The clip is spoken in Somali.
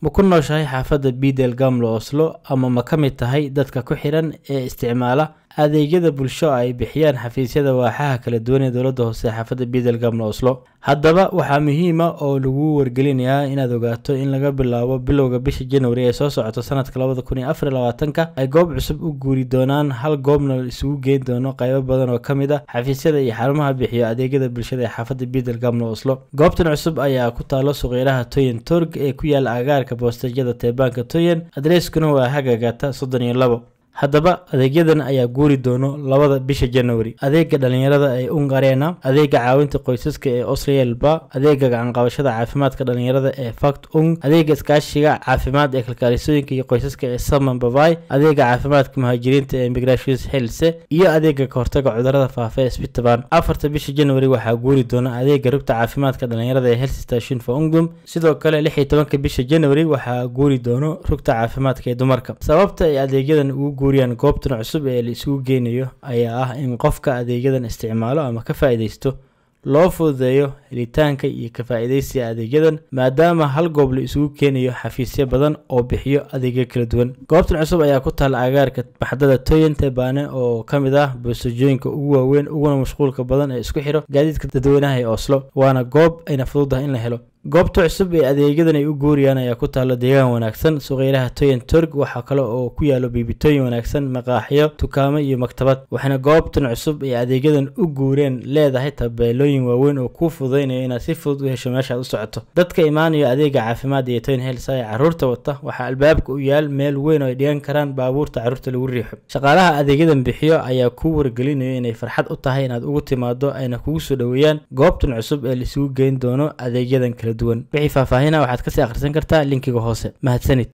Ma ku nooshahay xaafadda Bidel Gamlo Oslo ama ma ka mid tahay dadka ku xidhan ee isticmaala adeegyada bulsho ay bixiyaan xafiisyada waaxaha kala duwan ee dowladda hoose ee xaafadda Bidel Gamlo Oslo? Haddaba waxaa muhiim ah oo lagu wargelinayaa inaad ogaato in laga bilaabo bilowga bisha January ee soo socota sanadka 2024 ay goob cusub u guuri doonaan, hal goobna la isugu geyn doono qaybo badan oo ka mid ah xafiisyada iyo xarumaha bixiyo adeegyada bulshada ee xaafadda Bidel Gamlo Oslo. Goobtan cusub ayaa ku taalo suuqyaraha Toyen Torg ee ku yaala agagaarka boostejada Teebaanka Toyen, adreeskuna waa Hagagata 32. Haddaba adeegyadan ayaa guuri doono 2da bisha January: adeega dhalinyarada ee Ung Arena, adeega caawinta qoysaska ee Osrielba, adeega gacanqabashada caafimaadka dhalinyarada ee Fact Ung, adeega iskaashiga caafimaad ee kalkaalisooyinka iyo qoysaska ee Saman Bavai, adeega caafimaadka muhaajiriinta ee Migratius Helse iyo adeega kahortaga cudurada faafa ee Spitaban. 4ta bisha January waxaa guuri doona adeega rugta caafimaadka dhalinyarada ee Health Station for Ungdom. Sidoo kale 16ka bisha January waxaa guuri doono rugta caafimaadka ee dumarka. Sababta ay adeegyadan ugu guuriyaan goobtan cusub ee la isugu geynayo ayaa ah in qofka adeegyadan isticmaalo ama ka faa'iidaysto loo fududeeyo helitaanka iyo ka faa'iidaysiga adeegyadan, maadaama hal goob la isugu keenayo xafiisyo badan oo bixiyo adeegyo kala duwan. Goobtan cusub ayaa ku taal agagaarka maxdada Toyen Tebane oo ka mid ah boostejooyinka ugu waaweyn uguna mashquulka badan ee isku xiro gaadiidka dadweynaha ee Oslo, waana goob ayna fududahay in la helo. Goobta cusub ee adeegyadan ay u guuriyaan ayaa ku taalo deegaan wanaagsan, suuqyaraha Toyen Torg. Waxaa kale oo ku yaalo biibitooyin wanaagsan, maqaaxiyo, dukaamo iyo maktabad. Waxaana goobtan cusub ee adeegyadan u guureen leedahay tabeelooyin waaweyn oo kuu fududeynaya inaad si fudud u hesho meeshaad u socoto. Dadka imaanaya adeega caafimaad ee Toyen Helsa ee carruurta wata waxaa albaabka u yaal meel weyn oo ay dhigan karaan baabuurta carruurta lagu riixo. Shaqaalaha adeegyadan bixiyo ayaa kuu wargelinaya inay farxad u tahay inaad ugu timaado ayna kugu soo dhoweeyaan goobtan cusub ee la isugu geyn doono adeegyadan kala duwan. Wixii faahfaahina waxaad kasii akhrisan kartaa linkiga hoose. Mahadsanid.